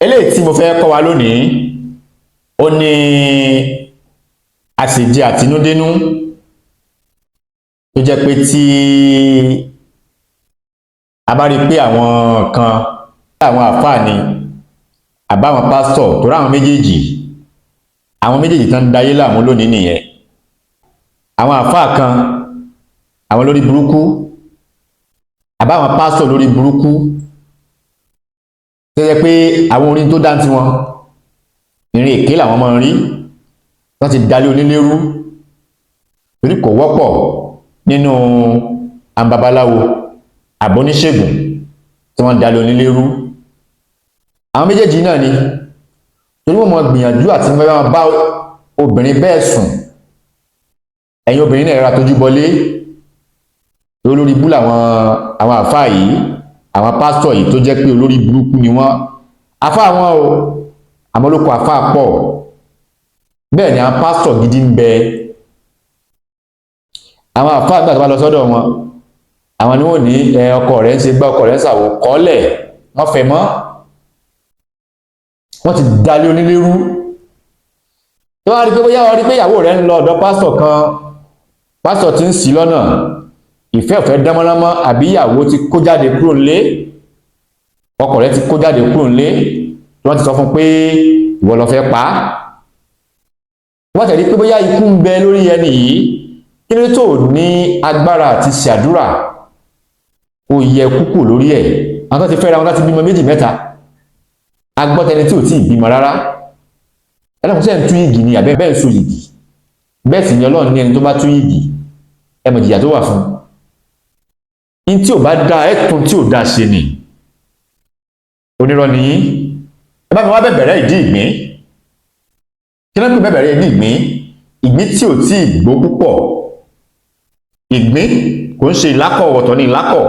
Eléyìí tí mo fẹ́ kọ́ wa lónìí, ó ní àṣejẹ àtinúdénú, tó jẹ́ pé tí a bá rí pé àwọn kan, àwọn àfáà ni àbáwọn pásítọ̀, tó ráwọn méjèèjì, àwọn méjèèjì tán ń dayé láàmú lónìí nìyẹn. Àwọn àfáà kan, àwọn lórí burúkú, àbáwọn pásítọ̀ lórí burúkú, tó jẹ́ pé àwọn orin tó dáńtí wọn, ìrìn èké làwọn máa ń rí. Wọ́n ti dalé onílérú, torí kò wọ́pọ̀ nínú àwọn babaláwo àbóníṣègùn tí wọ́n dalé onílérú. Àwọn méjèèjì náà ni, torí wọ́n mọ̀ gbìyànjú àti fẹ́ máa bá obìnrin bẹ́ẹ̀ sùn. Ẹ̀yin obìnrin náà, ra tójú bọlé olórí bú làwọn àwọn àfáà yìí, àwọn pásítọ̀ yìí, tó jẹ́ pé olórí burúkú ni wọ́n. Àfáà wọn o, àmọ́ olóko àfáà pọ̀. Bẹ́ẹ̀ ni àwọn pásítọ̀ gidi ń bẹ. Àwọn àfáà gbà tó bá lọ sọ́dọ̀ wọn, àwọn ni wọ́n ní ẹ ọkọ rẹ̀ ń ṣe gbá, ọkọ rẹ̀ ń ṣàwò kọ́lẹ̀, wọ́n fẹ́ mọ́. Wọ́n ti dalé onílérú. Tó wá rí pé bóyá wọ́n rí pé ìyàwó rẹ̀ ń lọ ọ̀dọ̀ pásítọ̀ kan, pásítọ̀ ti ń ṣì lọ́nà, ìfẹ́ ọ̀fẹ́ dánmọ́ránmọ́, àbí ìyàwó ti kó jáde kúrò nílé, ọkọ rẹ̀ ti kó jáde kúrò nílé, tí wọ́n ti sọ fún pé ìwọ ló fẹ́ pa á, wọ́n tẹ̀lé pé bóyá ikú ń bẹ lórí ẹni yìí, kí ló tó ní agbára àti ṣàdúrà ó yẹ kúkú lórí ẹ̀? Àwọn tó ti fẹ́ra wọn láti bímọ méjì, mẹ́ta, agbọ́tẹni tí ò tí ì bímọ rárá. Ẹlẹ́kùn sẹ́ ń tú yìgì ni àbẹ́ bẹ́ẹ̀ so yìgì? Bẹ́ẹ̀ sì ni Ọlọ́run ní ẹni tó bá tú yìgì, ẹ mọ̀ jìyà tó wà fún in. Tí ò bá dá ẹ̀tún tí ò dá ṣe ni onírọ́ ni yín. Ẹ bá mi wá bẹ̀bẹ̀rẹ̀ ìdí ìgbín. Kí ló ń pè bẹ̀bẹ̀rẹ̀ ìdí ìgbín? Ìgbín tí ò tí ì gbó púpọ̀. Ìgbín kò ń ṣe ìlákọ̀. Ọ̀tọ̀ ní ìlákọ̀,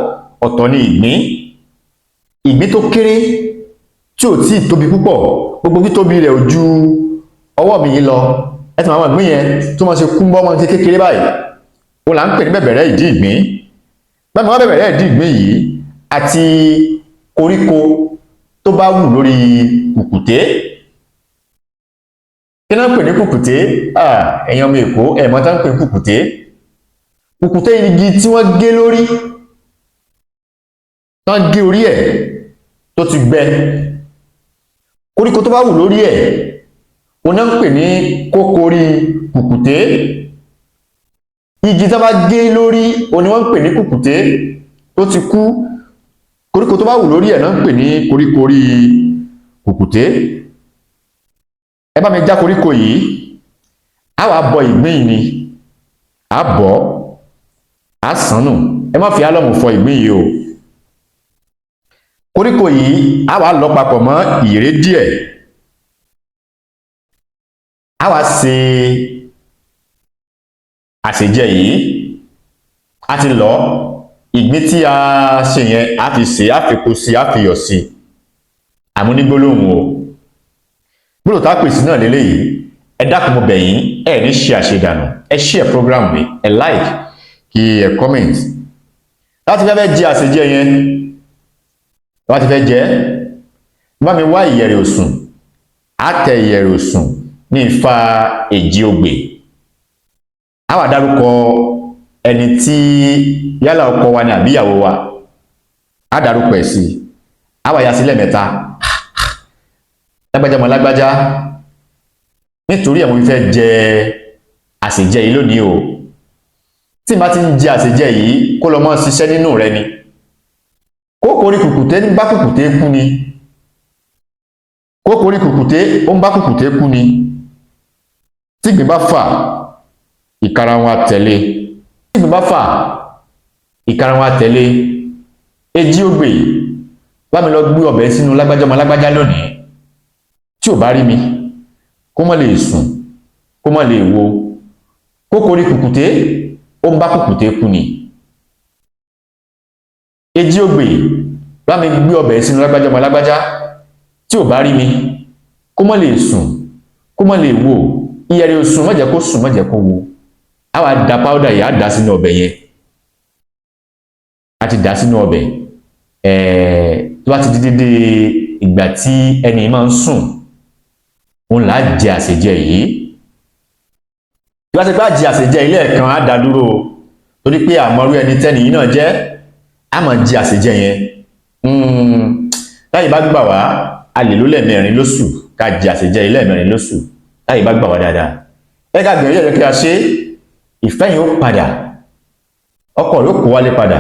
ọ̀tọ̀ ní ìgbín. Ìgbín tó kéré, tí ò tí ì tóbi púpọ̀, gbogbo títóbi rẹ̀ ò ju ọwọ́ mi yìí lọ. Ẹ ti máa wọn ìgbín yẹn tó máa ṣe kúńbọ́, máa ṣe kékeré báyìí, ó là ń pè ní bẹ̀bẹ̀rẹ̀ ìdí ìgbín. Báyìí wọ́n bẹ̀bẹ̀rẹ̀ ìdí ìgbín yìí àti koríko tó bá wù lórí kùkùté. Kí náà ń pè ní kùkùté? Ẹ̀yin ọmọ Èkó, ẹ̀mọ́ tá ń pè ní kùkùté. Kùkùté, igi tí wọ́n gé lórí, tán gé orí ẹ̀ tó ti gbẹ, koríko tó bá wù lórí ẹ̀, o náà ń pè ní kókórí kùkùté. Igi tó bá gé lórí o ni wọ́n ń pè ní kùkùté tó ti kú. Koríko tó bá wù lórí ẹ̀ náà ń pè ní koríko orí kùkùté. Ẹ bá mi já koríko yìí, a wá bọ ìgbín yìí ni, a bọ̀, a sànù. Ẹ má fi álọ́mù fọ ìgbín yìí o. Koríko yìí, a wá lọ papọ̀ mọ́ ìré díẹ̀, a wá ṣe àṣejẹ yìí. A ti lọ ìgbín tí a ṣe yẹn, a fi ṣe, a fi kó sí, a fi yọ̀ sí. Àmúnígbólóhùn o, gbólóhùn tá a pèsè náà lélẹ́yìí. Ẹ dákun, mo bẹ̀ yín, ẹ ní ṣe àṣedànù. Ẹ share program mi, ẹ like, kí ẹ comment. Láti fẹ́ fẹ́ jẹ àṣejẹ yẹn, láti fẹ́ jẹ, bá mi wá ìyẹ̀rẹ̀ òsùn. Á tẹ ìyẹ̀rẹ̀ òsùn ní Ifá èjì ogbè. Á wà dárúkọ ẹni tí yálà ọkọ wa ni àbí ìyàwó wa, á dárúkọ ẹ̀ sí, á wà ya sílẹ̀ mẹ́ta: lágbájá mọ́ lágbájá, nítorí ẹ̀ mo fẹ́ jẹ àṣejẹ yìí lónìí o. Tí n bá ti ń jẹ àṣejẹ yìí, kó lọ mọ́ ṣiṣẹ́ nínú rẹ ni. Kókòrí kùkùté ń bá kùkùté kú ni. Kókòrí kùkùté, ó ń bá kùkùté kú ni. Tí ìgbín bá fà, ìkarahun àtẹ̀lé. Tí ìgbín bá fà, ìkarahun àtẹ̀lé. Èjì ògbè, bá mi lọ gbé ọbẹ̀ sínú lágbájá ọmọ lágbájá lónìí. Tí ò bá rí mi, kó má lè sùn, kó má lè wo. Kókòrí kùkùté, ó ń bá kùkùté kú ni. Èjì ògbè, bá mi gbé ọbẹ̀ sínú lágbájá ọmọ lágbájá. Tí ò bá rí mi, kó má lè sùn, kó má lè wò. Ìyẹ̀rẹ̀ òsùn, má jẹ́ kó sùn, má jẹ́ kó wo. A wá da powder yìí, á dà sínú ọbẹ̀ yẹn. A ti dà sínú ọbẹ̀. Tó bá ti di dédé ìgbà. Ìgbà tí ẹni máa ń sùn òun là á jẹ àṣejẹ yìí. Tí wọ́n ti bá jẹ àṣejẹ ilé ẹ̀kan, á dá dúró, torí pé àmọ́rú ẹni tẹ́ni yìí náà jẹ́. Á máa jẹ àṣejẹ yẹn. Táyì bá gbà wá, a lè ló lẹ́ẹ̀mẹrin lóṣù, ká jẹ àṣejẹ ilé ẹ̀mẹrin lóṣù. Táyì bá gbà wá dáadáa, ẹ ká gbìyànjú ẹ̀jẹ̀ kí a ṣe. Ìfẹ́ yìí ó padà, ọkọ rẹ̀ ó kó wálé padà,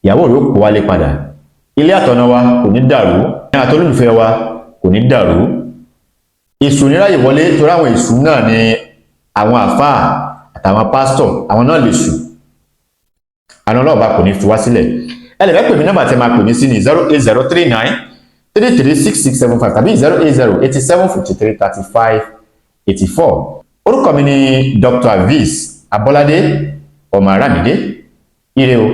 ìyàwó rẹ̀ ó kó wálé padà. Ilé àtọ̀nà wa kò ní dàrú, ní àtolólùfẹ́ wa kò ní dàrú. Èṣù níráyè wọlé, torí àwọn èṣù náà ni àwọn àfáà àtàwọn pásítọ̀, àwọn náà lè ṣù. Àwọn ọlọ́ọ̀bá kò ní fi wá sílẹ̀. Ẹ lè fẹ́ pè mí, nọ́mbà tí a máa pè mí sí ní 08039336675 tàbí 08087533584. Orúkọ mi ni Dr. Aviz Abọ́ládé ọmọ Arámidé. Ire o.